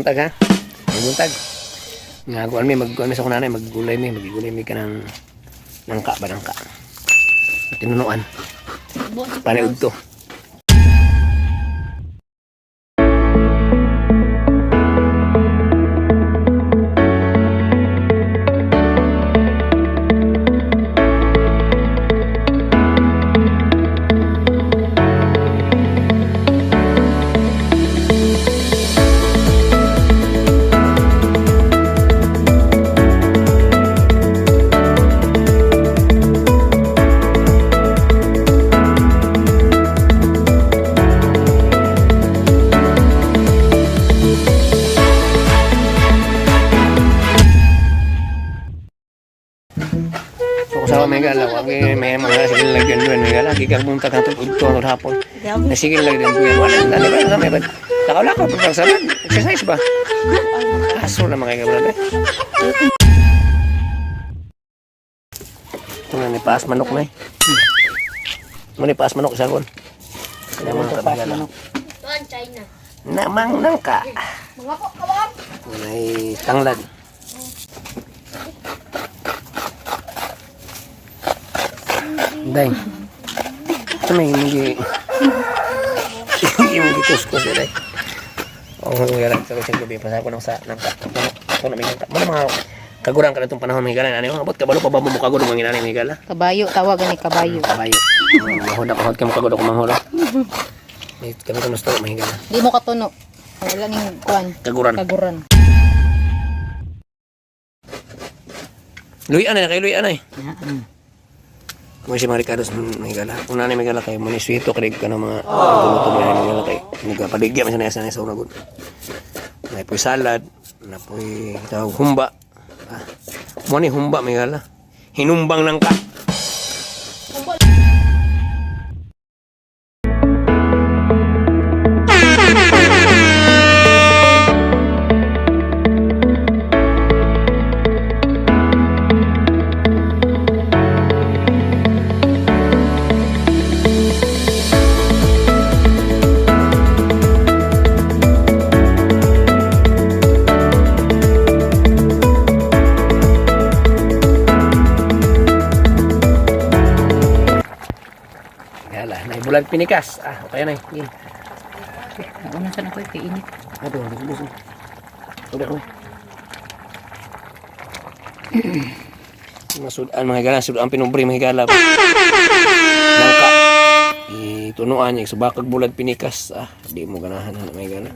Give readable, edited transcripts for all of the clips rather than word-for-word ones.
buntag ha. May buntag. Nga kuan mi magkuan mi sa kunanay maggulay mi, magigulay mi kanang nangka ba nangka. Tinunuan. Paniud to. So kasama may gala, wa kay may mga sige lagyan doon may gala gigang buntag hantod udto hantod hapon. Na sige lagyan doon. Wala na ba na may ba. Lakaw-lakaw pag salad. Exercise ba? Aso na mga kabrad eh. Ito na ni paas manok na eh. Mo ni paas manok sagon. Kaya mga kabigala. Tuan China. Namang nangka. Mga po, kawan. May tanglad. Day. Ito may hindi hindi mo gikuskus eh, day. Oo, oh, gara sa sa gabi pasako nang sa nangka. Ito na may nangka. Mo mga kagurang ka na itong panahon may gala. Ano abot kabalo pa ba mo kagod mga ginani may gala? Kabayo, tawagan ni kabayo. Kabayo. Mahod ako hot ka mo kagod ako manghod. May kami kamusta may gala. Di mo katuno. Wala ning kuan. Kaguran. Kaguran. Luy anay kay luy anay. Kung si mga Ricardo may gala. Kung nanay may gala kayo, muna swito kay ka ng mga tumutubo na may gala kay. Nagpaligya man siya na sa una gud. Na po'y salad, na po'y tawag humba. Ah, mo ni humba may gala. Hinumbang nang ka. Gala, na bulan pinikas. Ah, okay na. Sige. Nauna sa ako kay init. Ato, gusto. Udah ko. Mga sudan, mga gala, sudan pinubre, mga gala. Nangka. Itunuan niya, subakag bulag pinikas. Ah, di mo ganahan na mga gala.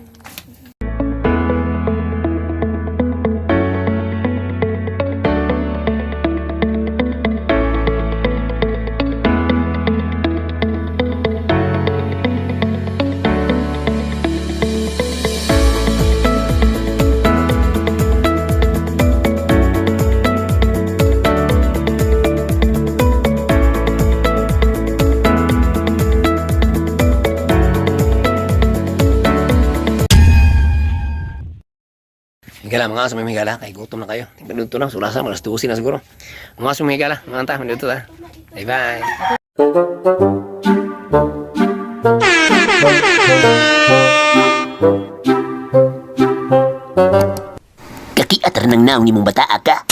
Higala, mga aso may higala. Kay gutom na kayo. Tingnan dito na, sulasa, malas 12 na siguro. Mga aso may higala, mga anta, dito ta. Bye bye. Kakiat ra nang naong nimong bataa ka.